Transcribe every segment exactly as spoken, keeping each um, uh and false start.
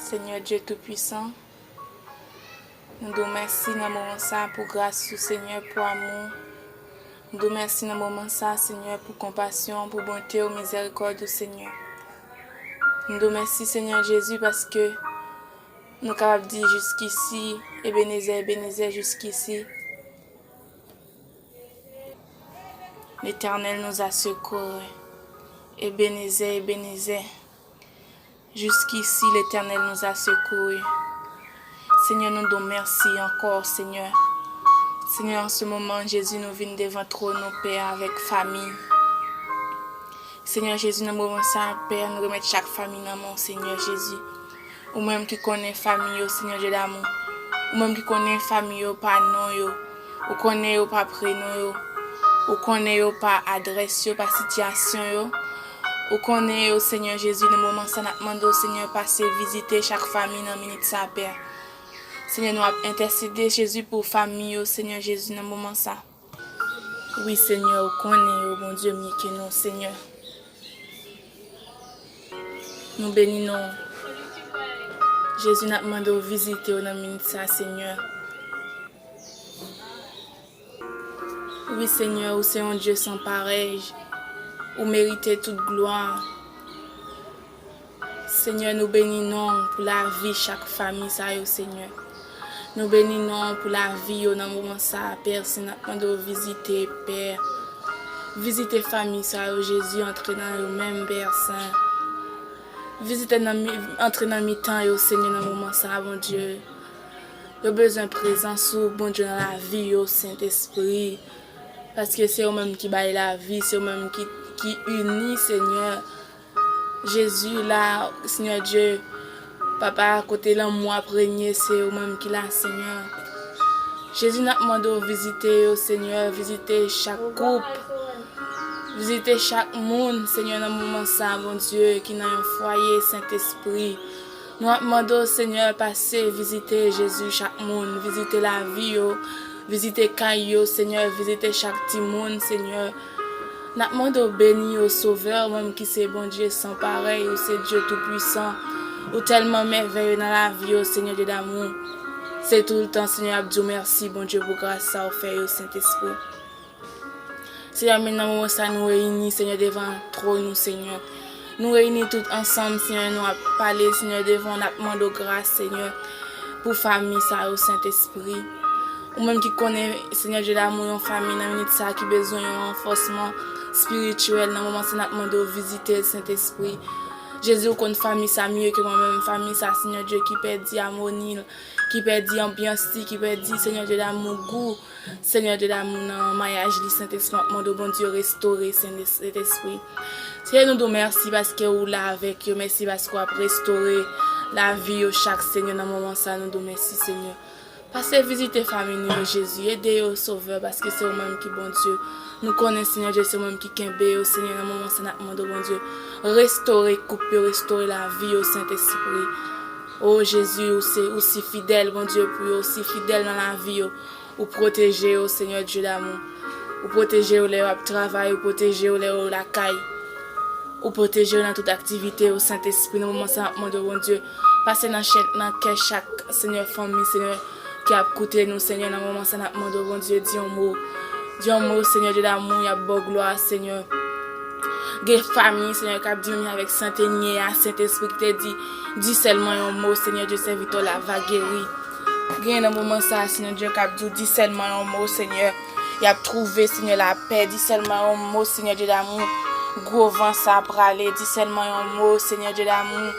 Senyè Dye Toupisan, nou di w mèsi nan moman sa pou gras ou, Senyè, pou amou. Nou di w mèsi nan moman sa, Senyè, pou konpasyon, pou bonte w, mizèrikòd ou, Senyè. Nou di w mèsi, Senyè Jezi, paske nou kapab di jiskisi, Ebenezè, Ebenezè, jiskisi. L'Éternel nous a secourus. Ebenezè, Ebenezè. Jusqu'ici, l'Éternel nous a secourus. Senyè, nou di w mèsi ankò, Senyè. Senyè, an se moman, Jezi, nou vin devan twòn ou, Pè, avèk fami. Senyè Jezi, nan moman sa a, Pè, nou remèt chak fami nan men w, Senyè Jezi. Ou menm ki konnen fami yo, Senyè Dye damou. Ou menm ki konnen fami yo pa non yo. Ou konnen yo pa prenon yo. Ou konnen yo pa adrès yo, pa sitiyasyon yo. Ou konnen yo, Senyè Jezi, nan moman sa, n ap mande w, Senyè, pase vizite chak fami nan minit sa, Pè. Senyè, nou ap entèsede, Jezi, pou fami yo, Senyè Jezi, nan moman sa. Wi, Senyè, ou konnen yo, Bondye, mye ke nou, Senyè. Nou beni non w. Jezi, n ap mande w vizite yo nan minit sa, Senyè. Wi, Senyè, ou se yon Dye san parèy. Ou merite tout glwa. Senyè, nou beni non w pou lavi chak fami sa yo, Senyè. Nou beni non w pou lavi yo nan moman sa a, Pè, si n ap mande w vizite, Pè. Vizite fami sa yo, Jezi, antre nan yo menm, Pè Sen. Vizite nan mi, antre nan mitan yo, Senyè, nan moman sa a, Bondye. Yo bezwen prezans ou, Bondye, nan lavi yo, Sentespri. Paske se ou menm ki bay lavi, se ou menm ki, ki ini, Senyè. Jezi la, Senyè Dye, Papa, kote lanmou ap renye, se ou menm ki la, Senyè. Jezi, n ap mande w vizite yo, Senyè, vizite chak koup, vizite chak moun, Senyè, nan moman sa, Bondye, ki nan yon fwaye, Sentespri. Nou ap mande w, Senyè, pase vizite Jezi chak moun, vizite lavi yo, vizite kay yo, Senyè, vizite chak timoun, Senyè. N ap mande w beni yo, Sovè, ou menm ki se Bondye san parèy, ou se Dye Toupisan, ou tèlman mèvèye nan lavi yo, Senyè Dye damou. Se toultan, Senyè, ap di w mèsi, Bondye, pou gras sa ou fè yo, Sentespri. Senyè, men nan moman sa nou reyini, Senyè, devan twòn ou, Senyè. Nou reyini tout ansanm, Senyè, nou ap pale, Senyè, devan w, n ap mande w gras, Senyè, pou fami sa yo, Sentespri. Ou menm ki konnen, Senyè Dye damou, yon fami nan minit sa ki bezwen yon ranfòsman espirityèl, nan moman sa n ap mande w vizite l, Sentespri. Jezi, ou konn fami sa mye ke mwen menm, fami sa, Senyè Dye, ki pèdi amoni l, ki pèdi anbyans li, ki pèdi, Senyè Dye damou, gou. Senyè Dye damou, nan mayaj li, Sentespri, m ap mande w, Bondye, restore, Sen-, Sentespri. Senyè, nou di w mèsi paske ou la avèk yo. Mèsi paske w ap restore lavi yo chak, Senyè, nan moman sa, nou di w mèsi, Senyè. Pase vizite fami nou yo, Jezi. Ede yo, Sovè, paske se ou menm ki Bondye. Nou konnen, Senyè Dye, se ou menm ki kenbe yo, Senyè, nan moman sa, n ap mande w, Bondye, restore koup yo, restore lavi yo, Sentespri. O Jezi, ou se, ou si fidèl, Bondye, pou yo, ou si fidèl nan lavi yo. Ou pwoteje yo, Senyè Dye damou. Ou pwoteje yo lè yo ap travay, ou pwoteje yo lè yo lakay. Ou pwoteje yo nan tout aktivite yo, Sentespri, nan moman sa n ap mande w, Bondye, pase nan chè, nan kè chak, Senyè, fanmi, Senyè, ki ap koute nou, Senyè, nan moman sa n ap mande w, Bondye, di yon mo. Di yon mo, Senyè Dye damou, y ap ba w glwa, Senyè. Gen fami, Senyè, k ap di menm jan avèk Sentenyè a, Sentespri ki te di, di sèlman yon mo, Senyè Dye, sèvitè w la va geri. Gen nan moman sa a, Senyè Dye, k ap di w, di sèlman yon mo, Senyè. Y ap twouve, Senyè, lapè. Di sèlman yon mo, Senyè Dye damou. Gwo van sa a prale. Di sèlman yon mo, Senyè Dye damou.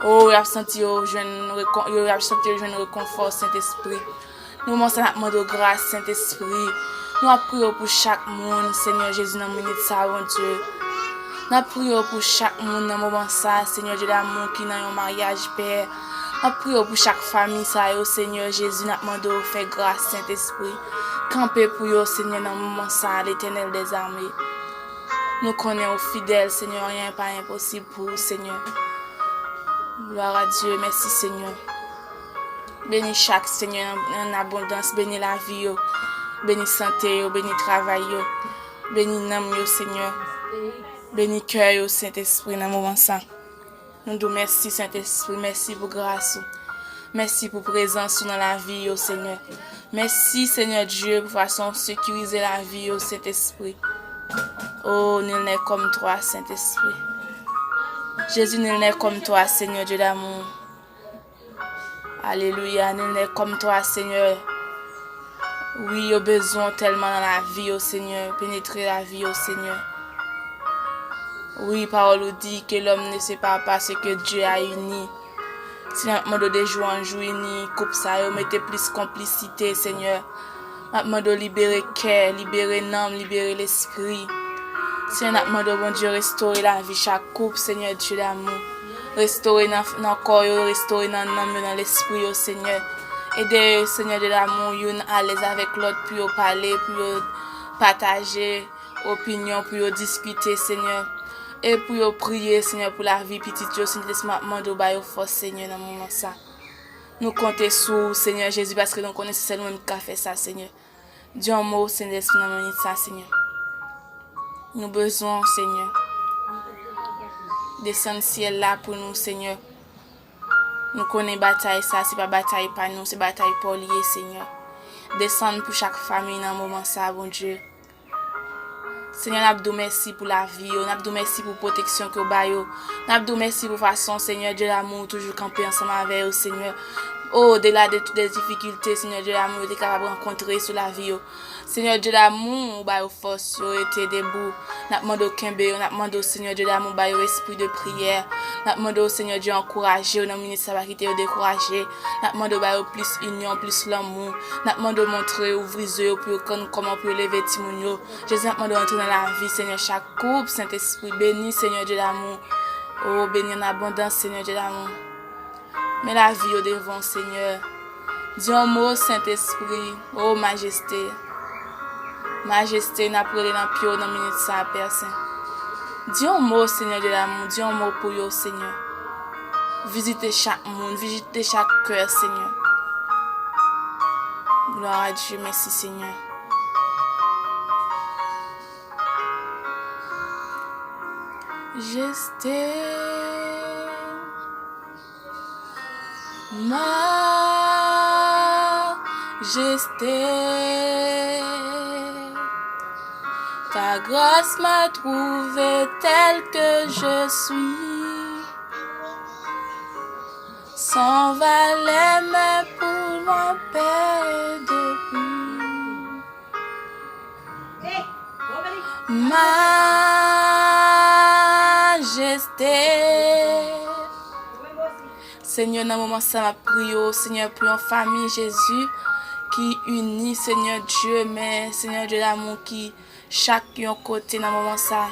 O, y ap santi yo jwenn rekon-, yo, y ap santi yo jwenn rekonfò, Sentespri. Nan moman sa, n ap mande w gras, Sentespri. Nou ap priye w pou chak moun, Senyè Jezi, nan minit sa a, Bondye. N ap priye w pou chak moun nan moman sa a, Senyè Dye damou, ki nan yon maryaj, Pè. N ap priye w pou chak fami sa yo, Senyè Jezi, n ap mande w fè gras, Sentespri. Kanpe pou yo, Senyè, nan moman sa a, Letènèl dèzame. Nou konnen ou fidèl, Senyè, anyen pa enposib pou ou, Senyè. Glwa a Dye, mèsi, Senyè. Beni chak, Senyè, an, an abondans, beni lavi yo, beni sante yo, beni travay yo, beni nanm yo, Senyè. Beni kè yo, Sentespri, nan moman sa. Nou di w mèsi, Sentespri, mèsi pou gras ou. Mèsi pou prezans ou nan lavi yo, Senyè. Mèsi, Senyè Dye, pou fason w sekirize lavi yo, Sentespri. Oh, nul n'est comme toi, Saint-Esprit. Jésus, nul n'est comme toi, Seigneur Dieu d'amour. Alelouya, nul n'est comme toi, Senyè. Wi, yo bezwen w tèlman nan lavi yo, Senyè. Penetre lavi yo, Senyè. Wi, pawòl ou di ke lòm ne se pa pa se ke Dye a ini. Senyè, m ap mande w de jou an jou ini koup sa yo, mete plis konplisite, Senyè. M ap mande w libere kè, libere nanm, libere lespri. Senyè, n ap mande w, Bondye, restore lavi chak koup, Senyè Dye damou. Restore nan, nan kò yo, restore nan nanm yo, nan lespri yo, Senyè. Ede yo, Senyè Dye damou, youn alèz avèk lòt pou yo pale, pou yo pataje opinyon, pou yo diskite, Senyè. E pou yo priye, Senyè, pou lavi pitit yo, Sentespri, m ap mande w ba yo fòs, Senyè, nan moman sa. Nou konte sou ou, Senyè Jezi, paske nou konnen se sèl ou menm ki ka fè sa, Senyè. Di yon mo, Sentespri, nan minit sa, Senyè. Nou bezwen w, Senyè. Desann syèl la pou nou, Senyè. Nou konnen batay sa, se pa batay pa nou, se batay pa w li ye, Senyè. Desann pou chak fanmi nan moman sa, Bondye. Senyè, n ap di w mèsi pou lavi yo, n ap di w mèsi pou pwoteksyon ke w ba yo, n ap di w mèsi pou fason, Senyè Dye damou, ou toujou kanpe ansanm avè yo, Senyè. O dela de tout de difikilte, Senyè Dye damou, yo te kapab rankontre sou lavi yo. Senyè Dye damou, ou ba yo fòs, yo rete debou. N ap mande w kenbe yo, n ap mande w, Senyè Dye damou, ba yo espri de priyè. N ap mande w, Senyè Dye, ankouraje yo nan minit sa, pa kite yo dekouraje. N ap mande w ba yo plis inyon, plis lanmou. N ap mande w montre yo, ouvri zye yo pou yo konn kòman pou yo leve timoun yo. Jezi, n ap mande w antre nan lavi, Senyè, chak koup, Sentespri, beni, Senyè Dye damou. O, beni an abondans, Senyè Dye damou. Men lavi yo devan w, Senyè. Di yon mo, Sentespri, o Majeste. Majeste, n ap rele nan pye w nan minit sa a, Pè Sen. Di yon mo, Senyè Dye damou, di yon mo pou yo, Senyè. Vizite chak moun, vizite chak kè, Senyè. Glwa a Dye, mèsi, Senyè. Jeste. Majesté, ta grâce m'a trouvé tel que je suis. Sans valeur, mais pour moi, paix de plus. Majeste. Senyè, nan moman sa, m ap priye w, Senyè, pou yon fanmi, Jezi, ki ini, Senyè Dye, men, Senyè Dye damou, ki chak yon kote nan moman sa.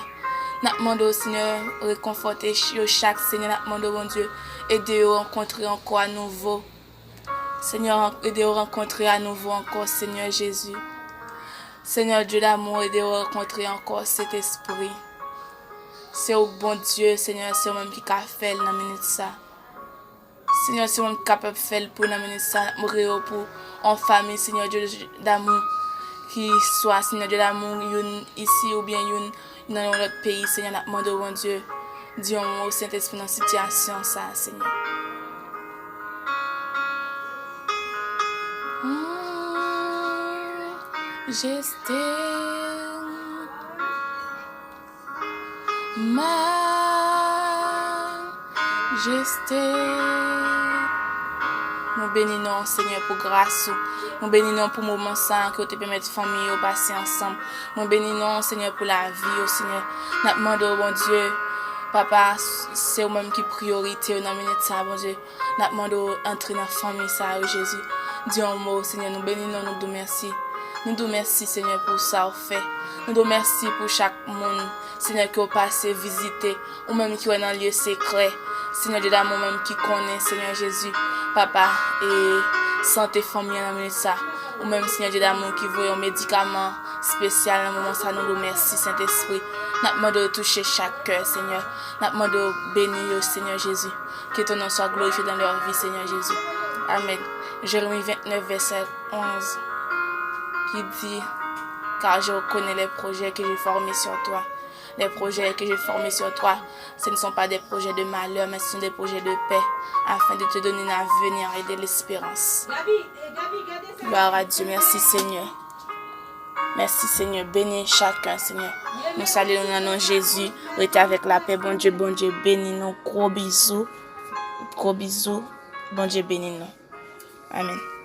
N ap mande w, Senyè, rekonfòte ch-, yo chak, Senyè, n ap mande w, Bondye, ede yo rankontre ankò a nouvo. Senyè, ran-, ede yo rankontre a nouvo ankò, Senyè Jezi. Senyè Dye damou, ede yo rankontre ankò, Sentespri. Se ou k Bondye, Senyè, se ou menm ki ka fè l nan minit sa. Senyè, se ou menm ki kapab fè l pou nan minit sa. N ap priye w pou yon fanmi, Senyè Dye damou, ki swa, Senyè Dye damou, youn isi oubyen youn nan yon lòt peyi, Senyè, n ap mande w, Bondye, di yon mo, Sentespri, nan sitiyasyon sa a, Senyè. Mm, Jeste. Majeste. Nou beni non w, Senyè, pou gras ou. Nou beni non w pou moman sa a ke w te pèmèt fanmi yo pase ansanm. Mwen beni non w, Senyè, pou lavi yo, Senyè. N ap mande w, Bondye, Papa, s-, se ou menm ki priyorite yo nan minit sa a, Bondye. N ap mande w antre nan fanmi sa yo, Jezi. Di yon mo, Senyè, nou beni non w, nou di w mèsi. Nou di w mèsi, Senyè, pou sa w fè. Nou di w mèsi pou chak moun, Senyè, ke w pase vizite. Ou menm ki wè nan lye sekrè, Senyè Dye damou, ou menm ki konnen, Senyè Jezi, Papa, e sante fanmi an nan minit sa. Ou menm, Senyè Dye damou, ki voye yon medikaman espesyal nan moman sa, nou di w mèsi, Sentespri. N ap mande w touche chak kè, Senyè. N ap mande w beni yo, Senyè Jezi. Que ton nom soit glorifié dans leur vie, Seigneur Jésus. Amen. Jérémie vingt-neuf, verset onze, qui dit, car je connais les projets que j'ai formés sur toi, Les projets que j'ai formés sur toi, ce ne sont pas des projets de malheur, mais ce sont des projets de paix, afin de te donner un avenir et de l'espérance. Gloire à Dieu. Merci, Seigneur. Mèsi, Senyè. Beni chak, Senyè. Nou salye nou nan non Jezi. Rete avèk lapè, Bondye. Bondye beni nou. Gwo bizou. Gwo bizou. Bondye beni nou. Amèn.